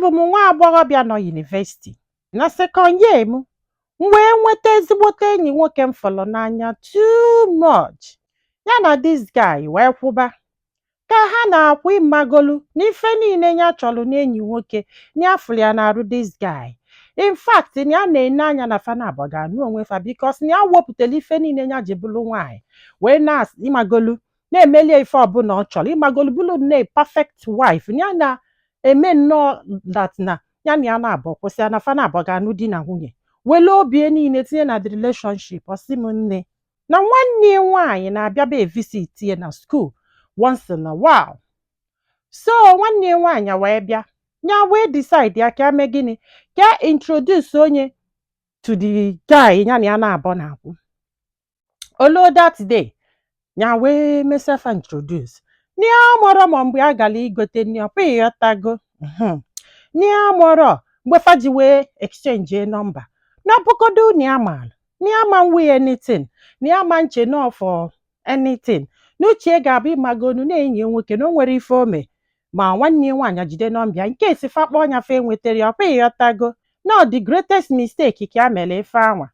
Abụ m nwa agbọghọbịa nọ university na second year. M wee nweta ezigbote enyi nwoke m fụrụ n'anya too much. Ya na this guy wee kwụba ka ha na-akwụ. Ịmagolu n'ife niile ya chọrọ n'enyi nwoke na ya fụrụ ya na-arụ this guy. In fact, na ya na-ene anya na fa na abụọ ga-anụ onwe fa, because na ya wepụtara ife niile ya ji bụrụ nwaanyị wee na ịmagolu na-emelie ife ọbụla ọ chọrọ, ịmagolu bụrụ nne, perfect wife. Ya na-eme nnọọ that na ya na ya na-abụ kwụsịa na fa na abụọ ga-anụ di na nwunye, wele obie niile tinye na the relationship. Ọ sị m nne, na nwanne ya nwaanyị na-abịaba evisit ya na school once in a while. So nwanne ya nwaanyị wee bịa, ya wee decide ya ka mee gịnị, ka introduce onye to the guy ya na ya na-abụ na-akwụ olo. That day ya wee mesafa introduce. Na ya mụrọ ma mgbe a gara igote nri, ọkwa ịghọtago? Na ya mụrọ mgbe fa ji wee exchange number, na ọbụgodo na ya maara na ya ma nwe anything, na ya ma nche no for anything, na uche ga-abụ ịmagonu na enyi ya nwoke na o nwere ife ome. Ma nwanne ya nwaanyị jide number ya nke esi fa kpọọ ya, fa enwetara ya. Ọkwa ịghọtago na the greatest mistake ka ya mere ife anwa?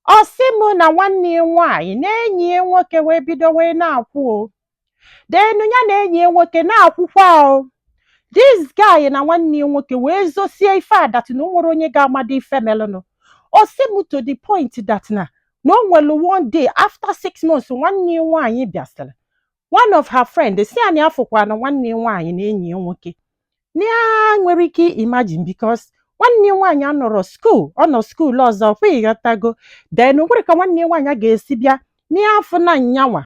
Ọ sị m na nwanne ya nwaanyị na enyi ya nwoke wee bido wee na-akwụ o denu ya na enyi ya nwoke na-akwụkwa o. This guy na nwanne ya nwoke wee zosie ife a that na o nwere onye ga-amado ife melụnụ. Ọ sị m, to the point that na o nwere one day after 6 months nwanne ya nwaanyị bịasịrị, one of her friend si ya na ya fụkwa na nwanne ya nwaanyị na enyi ya nwoke, na ya nwere ike imagine, because nwanne ya nwaanyị anọrọ school, ọ nọ school ọzọ, kwa ịghọtago? Then o nwere ka nwanne ya nwaanyị ga-esi bịa n'afọ na nyanwa.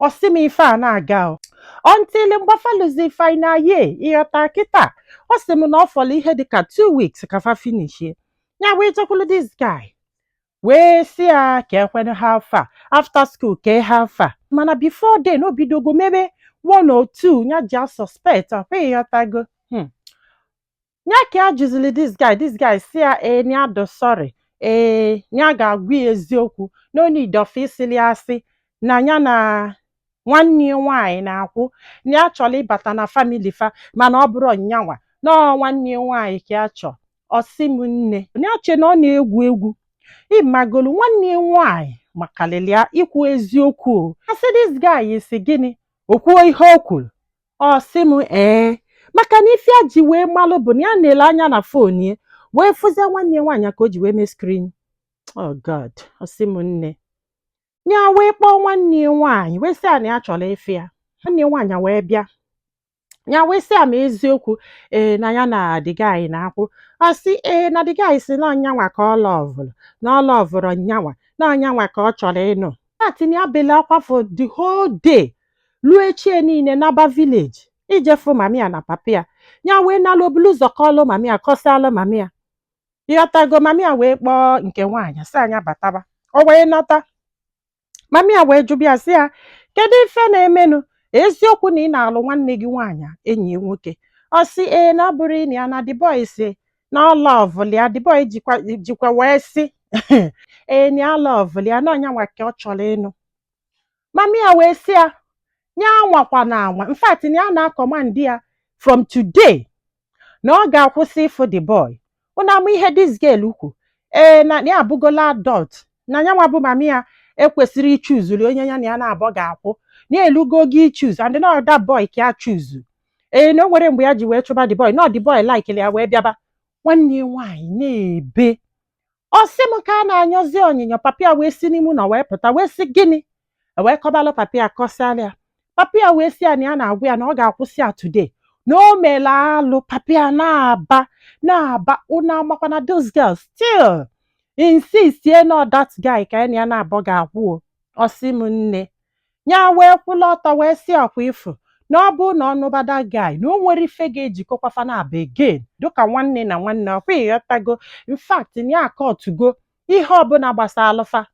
Ọ sị m, ife a na-aga o until mgbe faluzi final year, ịghọta kịta? Ọ sị m na ọ fọrọ ihe dịka 2 weeks ka fa finishie. Ya wee jekwulu this guy wee sị ya ka ekwenụ ha afa after school, ka ha afa. Mana before then, o bidogo mebe one or two ya ji suspect, ọkwa ịghọtago? Ya ka a jụziri this guy, this guy si ya ee, na ya dụ sorry, ee, ya ga-agwa ya eziokwu, no need of ịsịlị asị, na ya na nwanne ya nwaanyị na-akwụ, na ya chọrọ ịbata na family fa, mana ọ bụrụ nyanwa nọọ nwanne ya nwaanyị ka ya chọọ. Ọ sị m nne, na ya che na ọ na-egwu egwu. Ịmagolu nwanne ya nwaanyị makalịlị ya ikwu eziokwu o. Asị this guy si gịnị, o kwuo ihe o kwuru. Ọ sị m ee, maka na ife ya ji wee malụ bụ na ya na-ele anya na phone ya wee fụzie nwanne ya nwaanyị ka o ji wee mee screen. Oh God! Ọ sị m nne, ya wee kpọọ nwanne ya nwaanyị wee sị ya na ya chọrọ ịfụ ya. Nwanne ya nwaanyị wee bịa, ya wee sị ya ma eziokwu, ee, na ya na the guy na-akwụ. Ọ sị ee, na the guy si na ọnyanwa ka ọ loveụrụ, na ọ loveụrụ nyanwa, na ọnyanwa ka ọ chọrọ ịnụ. Atinye ya bele akwa for the whole day, luo echie niile, naba village ije fụ mami ya na papa ya. Ya wee nalụ obulu ụzọ kọọlụ mami ya, kọsịalụ mami ya, ịghọtago? Mami ya wee kpọọ nke nwaanyị sị anya bataba. O wee nata, mami ya wee jụbịa sị ya, kedu ife na-emenụ? Eziokwu na ị na-alụ nwanne gị nwaanyị enyi ya nwoke? Ọ sị ee, na ọ bụrụ ịna ya na the boy si na ọ loveụlụ ya. The boy jikwa jikwa wee sị ee, na ya loveụlụ ya, na ọnyanwa ka ọ chọrọ ịnụ. Mami ya wee sị ya ya anwakwa na anwa, in fact, na ya na-acommand ya from today na ọ ga-akwụsị ịfụ the boy. Unu ama ihe this girl ukwu? Ee, na ya abụgola adult, na nyanwa bụ mami ya ekwesịrị ichooseri onye ya na ya na-abọ ga-akwụ, na-elugo oge ichoose, and na that boy ka ya choose. Ee, na o nwere mgbe ya ji wee chụba the boy, na the boy likeili ya wee bịaba. Nwanne ya nwaanyị na-ebe. Ọ sị m, ka a na-anyọzi onyinyo, papa ya wee si n'ime ụlọ wee pụta, wee sị gịnị? Wee kọbalụ papa ya, kọsịalụ ya. Papa ya wee sị ya na ya na-agwa ya na ọ ga-akwụsị ya today, na o mere alụ. Papa ya na-aba na-aba. Unu amakwa na those girls still insist ye na that guy ka ya na ya na-abọ ga-akwụ o. Ọ sị m nne, ya wee kwụla ọtọ wee sị ọkwa ifu na ọ bụ na ọnụba that guy, na o nwere ife ga-ejikọkwa fa na aba again dịka nwanne na nwanne, ọkwa ịghọtago? In fact, na ya akọtugo ihe ọbụla gbasara alụfa.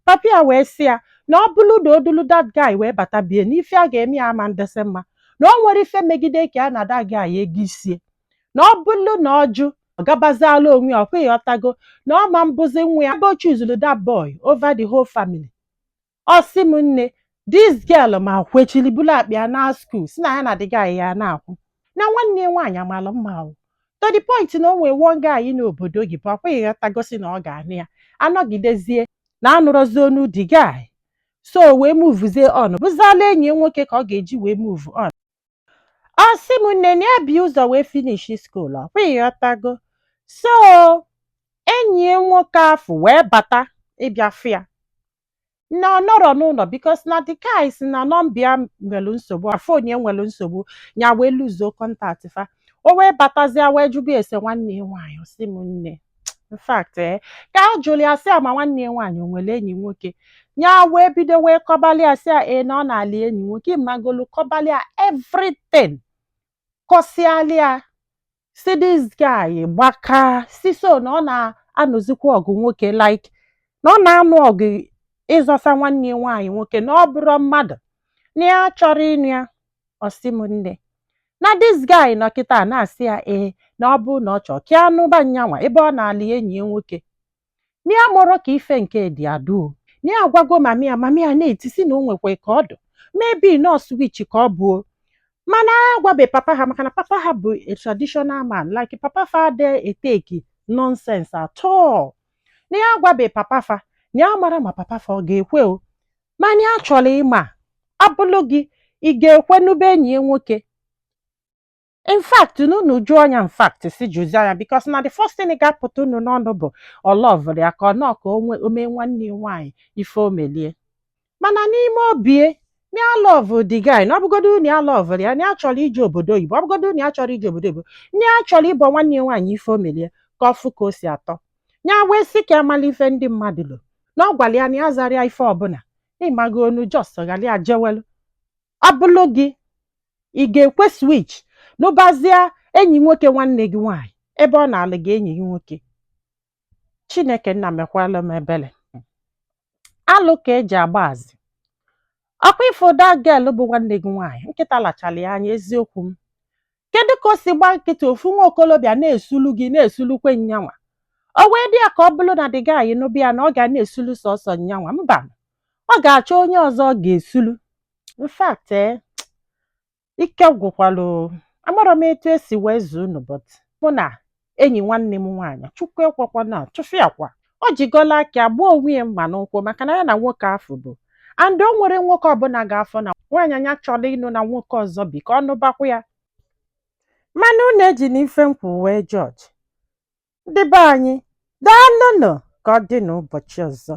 Papa ya wee sị ya na ọ bụrụ na o dulu that guy wee bata bie, na ife a ga-eme ya ama ndesị mma, na o nwere ife megide ka ya na that guy ego isie, na ọ bụrụ na ọ jụ, ọ gabaziala onwe ya, ọkwa ịghọtago? Na ọ ma mbụzi nwa ya ebe o chuzuru that boy over the whole family. Ọ sị m nne, this girl ma kwechiri bulu akpa ya na school, si na ya na the guy ya na-akwụ. Na nwanne ya nwaanyị amalụ mma o. To the point na o nwee one guy n'obodo oyibo, ọkwa ịghọtagosi na ọ ga-anụ ya, anọgidezie na anụrọzi onu the guy. So wee movezie on, bụzala enyi ya nwoke ka ọ ga-eji wee move on. Ọ sị m, nne, na ya bi ụzọ wee finish school, ọkwa ịghọtago? So enyi ya nwoke afụ wee bata ịbịa fụ ya na ọ nọrọ n'ụlọ, because na the guy si na nọmba ya nwere nsogbu, phone ya nwere nsogbu, ya wee loseuo contact fa. O wee batazie, wee jụba ese nwanne ya nwaanyị. Ọ sị m, nne, in fact, ka a jụrụ ya, sị ama nwanne ya nwaanyị o nwere enyi nwoke, ya wee bido wee kọbalị ya, sị ya ee, na ọ na-alị enyi nwoke. Ịmagolu, kọbalị ya everything, kọsịalị ya, si this guy gbaka, si so na ọ na-anụzikwa ọgụ nwoke, like na ọ na-anụ ọgụ ịzọsa nwanne ya nwaanyị nwoke, na ọ bụrụ mmadụ na ya chọrọ ịnụ ya. Ọ sị m, nne, na this guy nọ kịta na-asị ya ee, na ọ bụ na ọ chọọ ka ya nụba nyanwa, ebe ọ na-alị enyi ya nwoke, na ya mụrụ ka ife nke dị adụ, na ya agwago mami ya. Mami ya na-etisi na o nwekwa ka ọ dụ, maybe nọọsụ switch ka ọ bụ o. Mana agwabe papa ha, maka na papa ha bụ a traditional man, like papa fa ade eteki nonsense at all. Na ya agwabe papa fa, na ya mara ma papa fa ọ ga-ekwe o. Mana ya chọrọ ịma, abụlụ gị, ị ga-ekwe nube enyi ya nwoke? In fact, n'unu jụọ ya, in fact, si jụzie ya, because na the first thing ga-apụta unu n'ọnụ bụ ọ loverụ ya, ka ọ nọ ka o mee nwanne ya nwaanyị ife o melie. Mana n'ime obie, na ya love the guy, na ọ bụgodu na ya loverụ ya, na ya chọrọ ije obodo oyibo, ọ bụgodu na ya chọrọ ije obodo oyibo, na ya chọrọ ịbọ nwanne ya nwaanyị ife o melie, ka ọ fụ ka o si atọ ya. Wee sị ka amala ife ndị mmadụ lo, na ọ gwara ya na ya zara ya ife ọbụla ịmago onu, just ghara ya jewelu. Ọ bụlụ gị, ị ga-ekwe switch nụbazie enyi nwoke nwanne gị nwaanyị, ebe ọ na-alụ gị enyi gị nwoke? Chineke nna, mekwala m ebele. Alụ ka eji agba azị. Ọkwa ifo that girl bụ nwanne gị nwaanyị, nkịta lachala ya anya. Eziokwu m, kedu ka o si gba nkịta ofu nwa okolobịa na-esulu gị, na-esulukwe nyanwa? O wee dị ya ka ọ bụrụ na the guy nụbịa, na ọ ga na-esulu sọsọ nyanwa? Mba, ọ ga-achọ onye ọzọ ọ ga-esulu. In fact, ike gwụkwalụ. Amarọ m etu esi wee zuo unu, but mụ na enyi nwanne m nwaanyị, Chukwu ekwekwana tụfịakwa. O jigola aka gbuo onwe ya mma n'ụkwụ, maka na ya na nwoke afọ bụ and o nwere nwoke ọbụla ga-afọ na nwaanyị anya chọrọ ịnụ na nwoke ọzọ bi ka ọ nụbakwa ya. Mana unu eji na ife nkwụ wee judge. Ndị be anyị, daalụnụ. Ka ọ dị n'ụbọchị ọzọ.